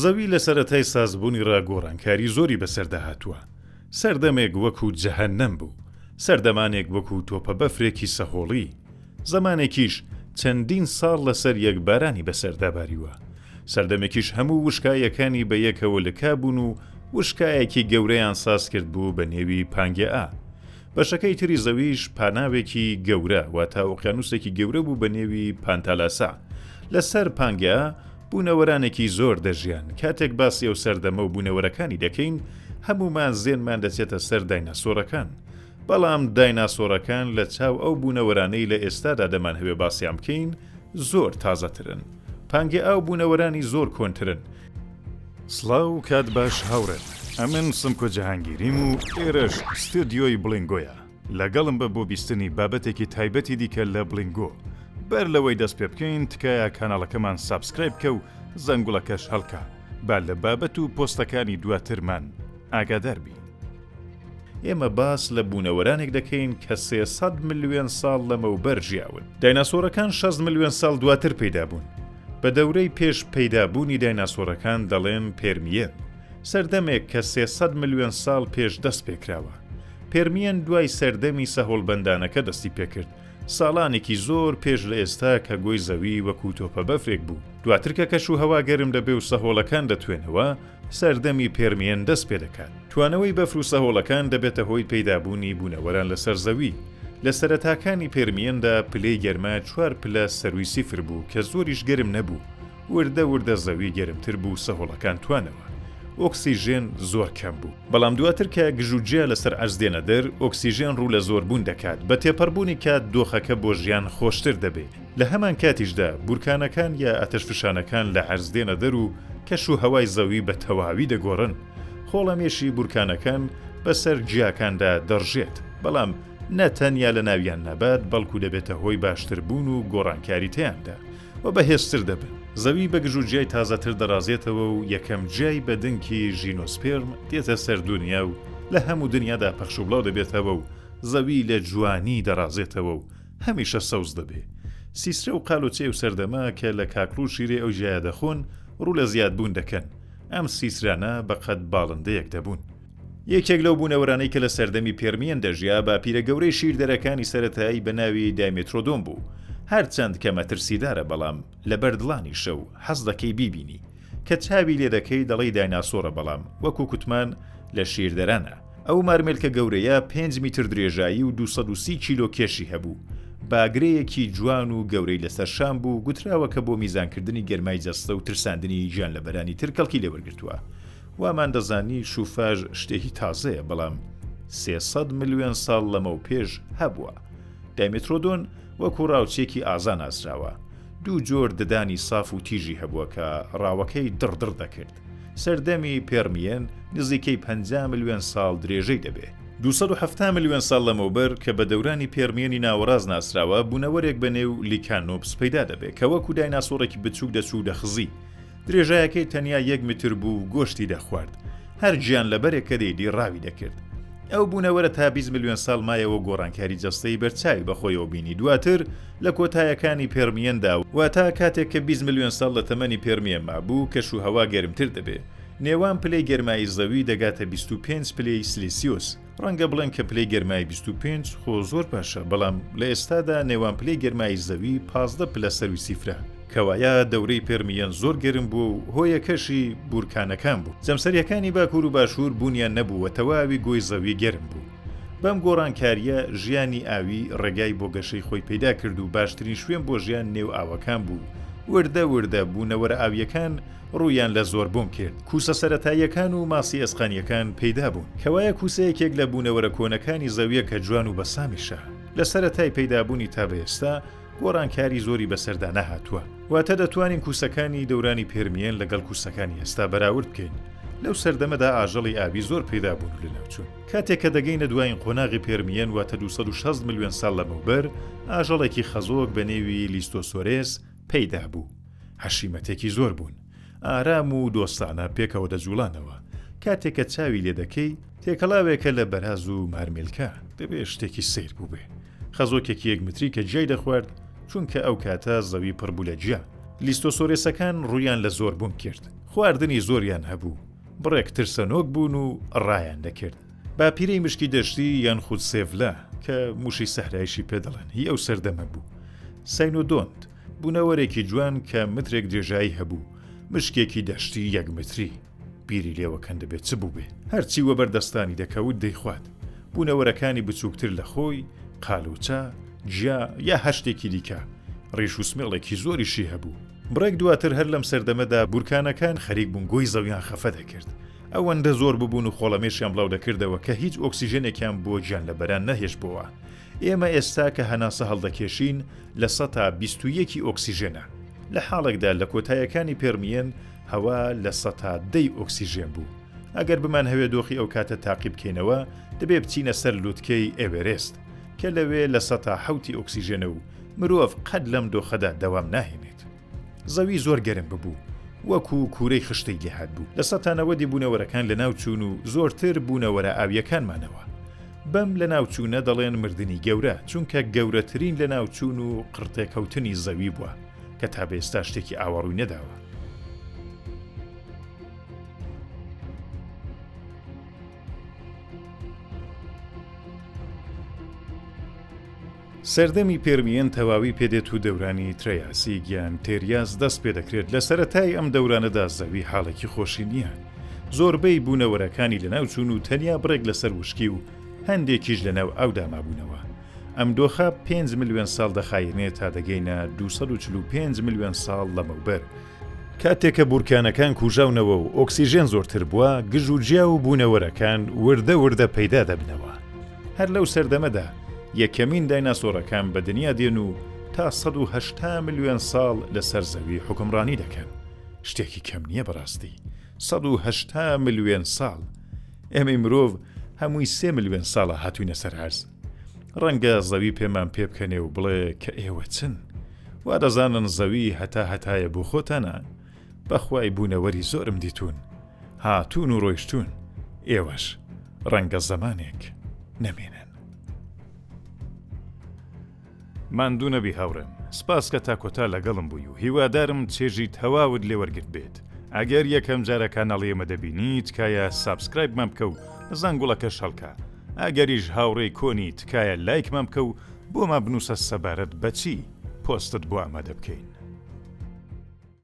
زەوی لە سەرەتای سازبوونی ڕا گۆڕانکاری زۆری بەسەردا هاتووە. سەردەمێک وەکوو جەهەننەم بوو. سەردەمانێک وەکوو تۆپە بەفرێکی سەهۆڵی. زەمانێکیش چەندین ساڵ لەسەر یەک بارانی بەسەردا باریوە. سەردەمێکیش هەموو وشکایەکانی بە یەکەوە لکابوون و وشکایەکی گەورەیان ساز کردبوو بە نێوی پانگێئا. بەشەکەی تری زەویش پاناوێکی گەورە واتە ئۆقیانوسێکی گەورە بوو بە نێوی پانتالاسا. لە سەر پانگێئا بوونەوەرانێکی زۆر دەژیان. کاتێک باسی ئەو سەردەمە و بوونەوەرەکانی دەکەین، هەموومان زێنمان دەچێتە سەر دایناسۆرەکان. بەڵام دایناسۆرەکان لە چاو ئەو بوونەوەرانەی لە ئێستادا دەمانهەوێ باسیان بکەین زۆر تازەترن. پانگێئا و بوونەوەرانی زۆر کۆنترن. سڵاو و کات باش هاوڕێن ئەمن سمکۆ جەهانگیریم و ئێرەش ستۆدیۆی بڵینگۆیە لەگەڵم بە بۆ بیستنی بابەتێکی تایبەتی دیکە لە بڵینگۆ بەر لەوەی دەست پێ بکەین تکایە کاناڵەکەمان subscribe بکە و زەنگوڵەکەش هەڵکە با لە بابەت و پۆستەکانی دواترمان ئاگادار بی. ئێمە باس لە بوونەوەرانێک دەکەین کە 300 ملیۆن ساڵ لەمەوبەر ژیاون. دایناسۆرەکان 60 ملیۆن ساڵ دواتر پەیدا بوون. بە دەورەی پێش پەیدابوونی دایناسۆرەکان دەڵێن پێرمیەن، سەردەمێک کە 300 ملیۆن ساڵ پێش دەست پێکراوە. پێرمیەن دوای سەردەمی سەهۆڵبەندانەکە دەستی پێکرد، ساڵانێکی زۆر پێش لە ئێستا کە گۆی زەوی وەکوو تۆپە بەفرێک بوو. دواتر کە کەش و هەوا گەرم دەبێ و سەهۆڵەکان دەتوێنەوە، سەردەمی پێرمیەن دەست پێدەکات. توانەوەی بەفر و سەهۆڵەکان دەبێتە هۆی پەیدابوونی بوونەوەران لەسەر زەوی. لە سەرەتاکانی پێرمیەندا پلەی گەرما چوار پلە سەرووی سیفر بوو کە زۆریش گەرم نەبوو. وردە وردە زەوی گەرمتر بوو و سەهۆڵەکان توانەوە. ئۆکسیژێن زۆر کەم بوو. بەڵام دواتر کە گژوگیا لەسەر عەرز دێنە دەر، ئۆکسیژێن ڕوو لە زۆربوون دەکات. بە تێپەڕبوونی کات دۆخەکە بۆ ژیان خۆشتر دەبێ. لە هەمان کاتیشدا بورکانەکان یا ئاتەشفشانەکان لە عەرز دێنە دەر و کەش و هەوای زەوی بە تەواوی دەگۆڕن. خۆڵەمێشی بورکانەکان بە سەر گیاکاندا دەڕژێت، بەڵام نە تەنیا لە ناویان نابات بەڵکو دەبێتە هۆی باشتر بوون و گۆڕانکاری تێیاندا و بەهێزتر دەبن. زەوی بە گژوگیای تازەتر دەڕازێتەوە و یەکەم گیای بە دنکی ژینۆسپێرم دێتە سەر دونیا و لە هەموو دنیادا پەخش و بڵاو دەبێتەوە و زەوی لە جوانی دەڕازێتەوە و هەمیشە سەوز دەبێ. سیسرە و قالۆچەی ئەو سەردەمە کە لە کاکڵ و شیرەی ئەو گیایە دەخۆن، ڕوو لە زیادبوون دەکەن. ئەم سیسرانە بە قەد باڵندەیەک دەبوون. یەکێک لەو بوونەوەرانەی کە لە سەردەمی پێرمیەن دەژیا، باپیرە گەورەی شیردەرەکانی سەرەتایی بە ناوی دایمێترۆدۆن بوو. هەرچەند کە مەترسیدارە بەڵام لەبەر دڵانیشە و حەز دەکەی بیبینی. کە چاوی لێ دەکەی دەڵێی دایناسۆرە بەڵام وەکو کوتمان لە شیردەرانە. ئەو مارمێلکە گەورەیە پێنج میتر درێژایی و 230 کیلۆ کێشی هەبوو. باگرەیەکی جوان و گەورەی لەسەر شان بوو، گوتراوە کە بۆ میزانکردنی گەرمای جەستە و ترساندنی گیانلەبەرانی تر کەڵکی لێ وەرگرتووە. وامان دەزانی شوفاژ شتێکی تازەیە بەڵام 300 ملیۆن ساڵ لەمەوپێش هەبووە. دایمێترۆدۆن وەکو ڕاوچییەکی ئازا ناسراوە. دوو جۆر ددانی ساف و تیژی هەبووە کە ڕاوەکەی دڕ دڕ دەکرد. سەردەمی پێرمیەن نزیکەی 50 ملیۆن ساڵ درێژەی دەبێ. 270 ملیۆن ساڵ لەمەوبەر کە بە دەورانی پێرمیەنی ناوەڕاست ناسراوە، بوونەوەرێک بە نێو لیکانۆپس پەیدا دەبێ کە وەکو دایناسۆڕێکی بچووک دەچوو و دەخزی. درێژایەکەی تەنیا یەک متر بوو و گۆشتی دەخوارد. هەر گیانلەبەرێک کە دەیدی ڕاوی دەکرد. ئەو بوونەوەرە تا 20 ملیۆن ساڵ مایەوە و گۆڕانکاری جەستەیی بەرچاوی بەخۆیەوە بینی. دواتر لە کۆتایەکانی پێرمیەندا، واتە کاتێک کە 20 ملیۆن ساڵ لە تەمەنی پێرمیەن مابوو، کەشوهەوا گەرمتر دەبێ. نێوان پلەی گەرمایی زەوی دەگاتە 25 پلەی سلیسیۆس. ڕەنگە بڵێن کە پلەی گەرمایی 25 خۆ زۆر باشە، بەڵام لە ئێستادا نێوان پلەی گەرمایی زەوی 15 پلە سەروی سیفرە. کەوایە دەورەی پێرمیەن زۆر گەرم بووە و هۆیەکەشی بورکانەکان بوو. جەمسەریەکانی باکوور و باشوور بوونیان نەبوو و تەواوی گۆی زەوی گەرم بوو. بەم گۆڕانکارییە ژیانی ئاوی ڕێگای بۆ گەشەی خۆی پەیدا کرد و باشترین شوێن بۆ ژیان نێو ئاوەکان بوو. وردە وردە بوونەوەرە ئاوییەکان ڕوویان لە زۆربوون کرد. کوسە سەرەتاییەکان و ماسی ئێسقانییەکان پەیدا بوون. کەوایە کوسە یەکێک لە بوونەوەرە کۆنەکانی زەویە کە جوان و بەسامیشە. لە سەرەتای پەیدابوونی تا بە ئێستا گۆڕانکاری زۆری بەسەردا نەهاتووە. واتە دەتوانین کوسەکانی دەورانی پێرمیەن لەگەڵ کوسەکانی ئێستا بەراورد بکەین. لەو سەردەمەدا ئاژەڵی ئاوی زۆر پەیدا بوون و لەناوچوون. کاتێک کە دەگەینە دوایین قۆناغی پێرمیەن واتە 260 ملیۆن ساڵ لەمەوبەر، ئاژەڵێکی خەزۆک بە نێوی لیستۆسۆرێس پەیدا بوو. حەشیمەتێکی زۆر بوون. ئارام و دۆستانە پێکەوە دەجوڵانەوە. کاتێک کە چاوی لێ دەکەی، تێکەڵاوێکە لە بەراز و مارمێلکە. دەبێ شتێکی سەیر بووبێ. خەزۆکێکی یەک متری کە گیای دەخوارد، چونکە ئەو کاتە زەوی پڕ بوو لە گیا. لیستۆسۆرێسەکان ڕوویان لە زۆربوون کرد، خواردنی زۆریان هەبوو، بڕێک ترسەنۆک بوون و ڕایان دەکرد. باپیرەی مشکی دەشتی یان خود سێڤلە کە موشەی سەحرایشی پێ دەڵێن هی ئەو سەردەمە بوو. ساینۆدۆنت، بوونەوەرێکی جوان کە مترێک درێژایی هەبوو، مشکێکی دەشتی یەک متری. بیری لێوە کەن دەبێ چ بووبێ؟ هەرچی وەبەر دەستانی دەکەوت دەیخوات. بوونەوەرەکانی بچووکتر لە خۆی، قالوچە، گیا یا هەر شتێکی دیکە. ڕیش و سمێڵێکی زۆریشی هەبوو. بڕێک دواتر هەر لەم سەردەمەدا بورکانەکان خەریک بوون گۆی زەویان خەفە دەکرد. ئەوەندە زۆر ببوون و خۆڵەمێشیان بڵاو دەکردەوە کە هیچ ئۆکسیژێنێکیان بۆ گیانلەبەران نەهێشتبۆوە. ئێمە ئێستا کە هەناسە هەڵدەکێشین لە سەتا 21 ی ئۆکسیژێنە. لە حاڵێکدا لە کۆتایەکانی پێرمیەن هەوا لە سەتا دە ی ئۆکسیژێن بوو. ئەگەر بمانهەوێ دۆخی ئەو کاتە تاقی بکەینەوە دەبێ بچینە سەر لوتکەی ئێوێرێست کە لەوێ لە سەتا حەوتی ئۆکسیژێنە و مرۆڤ قەت لەم دۆخەدا دەوام ناهێنێت. زەوی زۆر گەرم ببوو، وەکوو کوورەی خشتەی لێهاتبوو. لە سەتا نەوەدی بوونەوەرەکان لەناوچوون و زۆرتر بوونەوەرە ئاوییەکان مانەوە. بەم لەناوچوونە دەڵێن مردنی گەورە، چونکە گەورەترین لەناوچوون و قڕتێکەوتنی زەوی بووە کە تا بە ئێستا شتێکی ئاوا ڕووی نەداوە. سەردەمی پێرمیەن تەواوی پێدێت و دەورانی ترەیاسیک یان تێریاس دەست پێدەکرێت، لە سەرەتای ئەم دەورانەدا زەوی حاڵێکی خۆشی نییە، زۆربەی بوونەوەرەکانی لەناوچوون و تەنیا بڕێک لەسەر وشکی و هەندێکیش لەناو ئاودا مابوونەوە. ئەم دۆخە پێنج ملیۆن ساڵ دەخایەنێت تا دەگەینە 245 ملیۆن ساڵ لەمەوبەر، کاتێک کە بورکانەکان کوژاونەوە و ئۆکسیژێن زۆرتر بووە، گژوگیا و بوونەوەرەکان وردە وردە پەیدا دەبنەوە. هەر لەو سەردەمەدا یەکەمین دایناسۆرەکان بە دنیا دێن و تا 180 ملیۆن ساڵ لەسەر زەوی حوکمڕانی دەکەن. شتێکی کەم نییە بەڕاستی. 180 ملیۆن ساڵ! ئێمەی مرۆڤ هەمووی سێ ملیۆن ساڵە هاتووینە سەر عەرز. ڕەنگە زەوی پێمان پێبکەنێ و بڵێ کە ئێوە چن؟ وا دەزانن زەوی هەتا هەتایە بۆ خۆتانە؟ بەخوای بوونەوەری زۆرم دیتوون هاتوون و ڕۆیشتوون ئێوەش ڕەنگە زەمانێک نەمێنن. ماندوو نەبی هاوڕێم، سپاس کە تا کۆتا لەگەڵم بووی و هیوادارم چێژی تەواوت لێ وەرگرتبێت. ئەگەر یەکەم جارە کاناڵی ئێمە دەبینی تکایە subscribe مان بکە و زەنگوڵەکەش هەڵکە. ئەگەریش هاوڕێی کۆنی تکایە لایکمان بکە و بۆمان بنووسە سەبارەت بە چی پۆستت بۆ ئامادە بکەین.